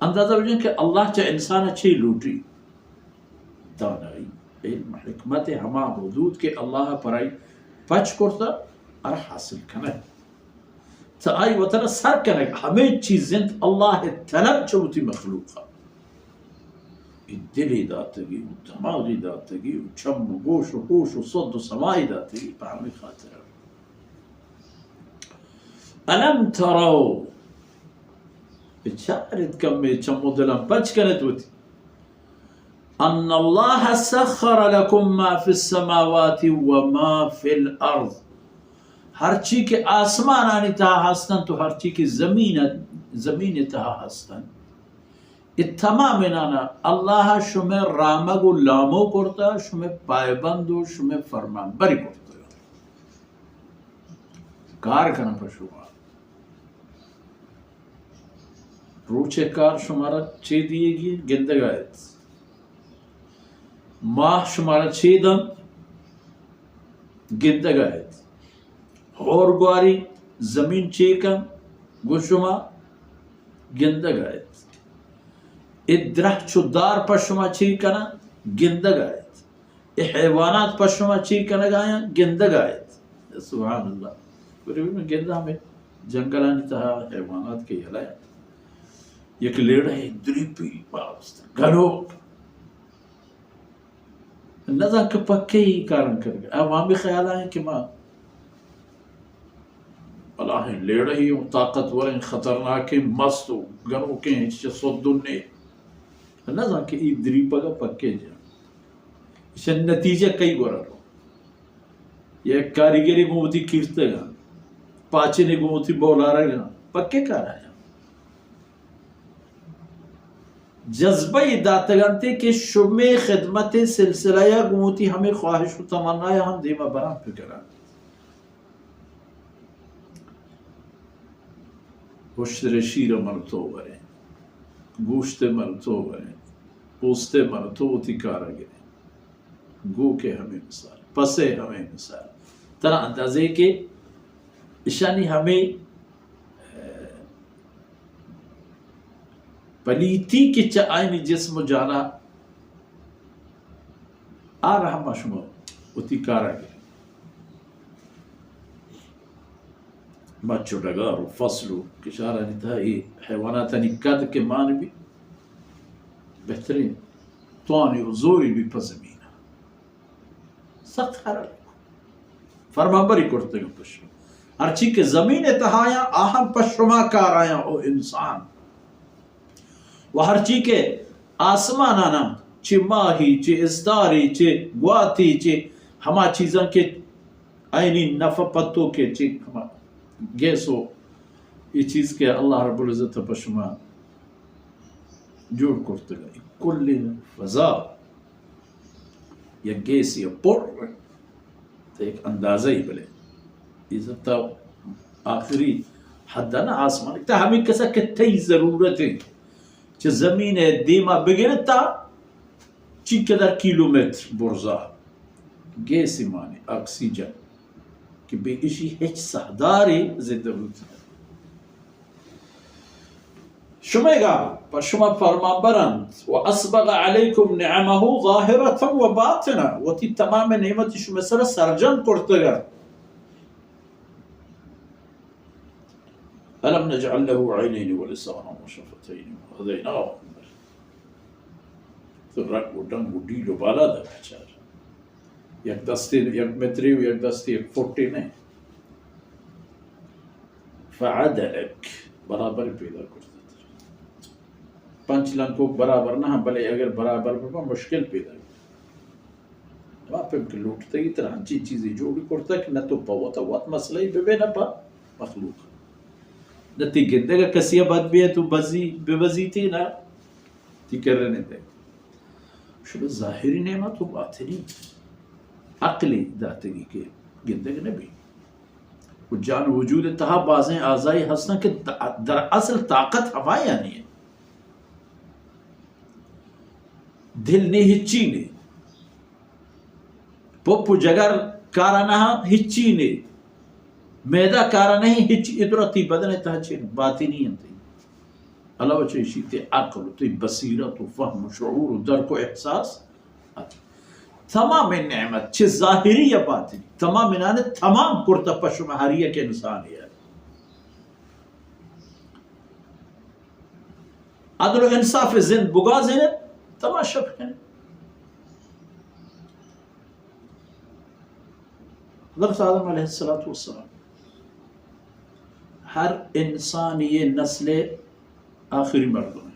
اندازہ بجن کہ اللہ چہ انسان چے لوٹی؟ دانائی، علم، حکمت، ہما حدود کہ اللہ پرائی پچ کرتا، ار حاصل کنگ، تا آئی وطن سر کنگ، ہمیں چیز انت اللہ طلب چہ وتی مخلوق۔ ای دلی داتگی و دماغی داتگی و چم و گوش و ہوش و صد و سماعی داتگی، پہ ہمیں خاطر۔ الم تروا، بچارت کمے چم و دلم پچ کنت وتی۔ ان اللہ سخر لکم ما فی السماوات و ما فی الارض، ہرچی کہ آسمانانی تہا ہستنت و ہرچی کہ زمین، زمین تہا ہستنت، اے تمام انانا اللہ شمئے رامگ و لامو کرتا، شمئے پائبند و شمئے فرمانبری کرتا۔ کار کنن پہ شما۔ روچے کار شمارا چے دیگی، گندگا ات۔ ماہ شمارا چے دنت، گندگا ات۔ ہور گواری زمین چے کن، گو شما گندگا ات۔ اے درچ و دار پہ شما چے کنن، گندگا ات۔ اے حیوانات پہ شما چے کنگا آیاں، گندگا ات۔ سبحان اللہ۔ گڑا ببین گنداں ہمے جنگلانی تہا حیوانات کہ یلہ انت۔ یک لیڑہ ء دریپی باز گنوک۔ نزان کہ پہ کئی کارن کنگ۔ آ ہمے خیال آئیں کہ ما بلاہیں لیڑہ ہی ہوں، طاقتوریں، خطرناکیں، مست و گنوکیں، ہچ چہ سدن نے۔ نزان کہ ای دریپگ ء پکے جان۔ ایشی نتیجہ کئی گورا رو۔ یک کاریگرے گوں وتی کیرتگاں، پاچنے گوں وتی بولارگاں، پکے کار آیاں۔ جذبہ ای داتگانتے کہ شمے خدمت سلسلہ یا گوں وتی ہمیں خواہش و تمنا یا ہم دیما بران پکران۔ ہشتر شیر من تو وریں، گوشت من تو وریں، پوست من تو وتی کارا گریں۔ گوک ء ہمے مثال، پس ء ہمے مثال۔ ترا اندازے کہ اشانی ہمے، ء، پلیتی کہ چہ آئینی جسم و جانا آ رحم شما وتی کارا گریں۔ مچ و ڈگار و فصل و کشارانی تہا اے حیواناتانی کد کہ مان بی، بہترین توانی و زوری بی پہ زمین ء۔ سخت خراب فرمانبری کرتگ پہ شما۔ ہرچی کہ زمین ء تہایاں، آہاں پہ شما کار آیاں او انسان۔ و ہرچی کہ آسمانانا چہ ماہی، چہ استاری، چہ گواتی، چہ ہما چیزاں کہ آئینی نفع پتو کہ چہ ہما گیس و یہ چیز کہ اللہ رب العزت پہ شما جوڑ کرتگ، کل فضا یک گیس یا پر، تو یک اندازہ ہی بلے عزت آخری حد نہ آسمان تا ہمیں کسا کہ تئی ضرورت ہے۔ چہ زمین ء دیما بگرتا چی قدر کیلومتر برزا گیس مانے، آکسیجن، کہ بے اشی ہچ ساہدارے زندہ بوت نہ۔ شمئیگا پر شما فرمان برنت، و اسبغ علیکم نعمه ظاهرة و باطنة، وتی تمام نعمت شما سر سرجم کرتگا۔ الم نجعل له عینین و لسانا و شفتین و هدیناه النجدین۔ تو رنگ و ڈنگ و ڈیل و بالا در بچار۔ یک دستے، یک متری و یک دستے، یک فٹے نہ۔ فعدلک، برابر پیدا کرتا۔ پنچ لنکوک برابر نہ، بلے اگر برابر ببا مشکل پیدا۔ ما پیم کہ لوٹتگی ترا انچیں چیزے جوڑ کرتگ کہ نہ تو پہ وت، وت مسئلہ ببے نہ پہ مخلوق۔ نہ تی گندگ ء کسی ء بد بے تو بزی، بہ بزیتی نہ تی کرنے دے۔ شما ظاہری نعمت و باطنی عقلی داتگی کہ گندگ نہ بی۔ و جان وجود تہا بازیں اعضائی ہستن کہ در اصل طاقت ہمایانی ہے۔ دل نے ہچی نے، پپ و جگر کارا نہ ہچی نے، میدہ کارا نہیں ہچی، ادرا تی بدن تہا چین باطنی انت۔ علاوہ چہ ایشی تئی عقل و تئی بصیرت و فہم و شعور و درک و احساس، تمام نعمت، چہ ظاہری یا باطنی، تمام انانے تمام کرتا پہ شما ہر یک انسانے۔ عدل و انصاف زند بگوازینت، تماشا بکنت۔ حضرت آدم علیہ الصلوۃ والسلام ہر انسانی نسل آخری مردم۔